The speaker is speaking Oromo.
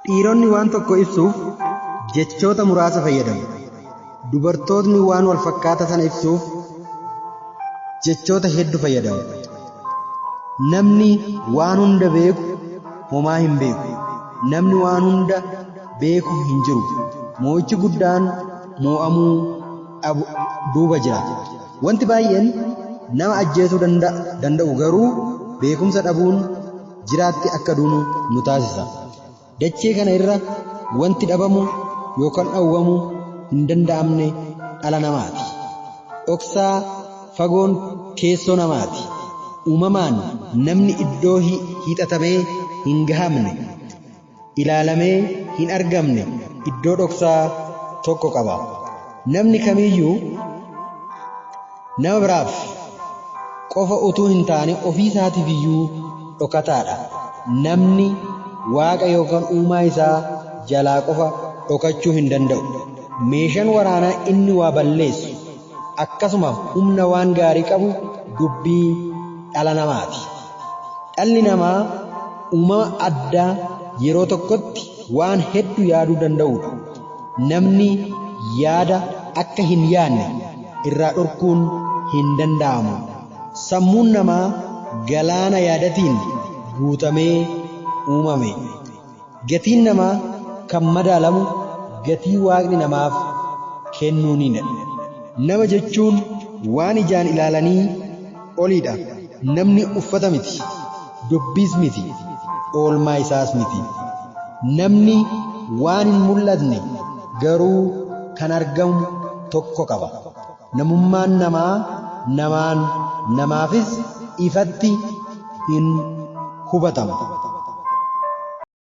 Dhiironni waan tokko ibsuuf jechoota muraasa fayyadamu. Dubartootni waan wal fakkaataa sana ibsuuf jechoota hedduu fayyadamu. Namni waan hunda beeku homaa hin beeku. Namni waan hunda beeku hin jiru. Mo'ichi guddaan mo'amuu dhabu duuba jira. Wanti baay'een nama ajjeesuu danda'u garuu beekumsa dhabuun jiraatti akka duunu nu taasisa. Dachee kana irra wanti dhabamu yookaan dhowwamuu hin danda'amne dhala namaati. Dhoksaa fagoon keessoo namaati. Uumamaan namni iddoo hiixatamee hin gahamne, ilaalamee hin argamne iddoo dhoksaa tokko qaba. Namni kamiyyuu nama biraaf qofa utuu hin taane ofii isaatiif iyyuu dhokataadha. Namni waaqa yookaan uumaa isaa jalaa qofa dhokachuu hin danda'u. Meeshaan waraanaa inni waa balleessu akkasuma humna waan gaarii qabu dubbii dhala namaati. Dhalli namaa uumama addaa yeroo tokkotti waan hedduu yaaduu danda'udha. Namni yaada akka hin yaadne irraa dhorkuun hin danda'amu. Sammuun namaa galaana yaadatiin guutamee uumame. Gatiin namaa kan madaalamu gatii waaqni namaaf kennuunidha. Nama jechuun waan ijaan ilaalanii oliidha. Namni uffata miti, dubbiis miti, oolmaa isaas miti. Namni waan hin mul'atne garuu kan argamu tokko qaba. Namummaan namaa namaan namaafis ifatti hin hubatamu.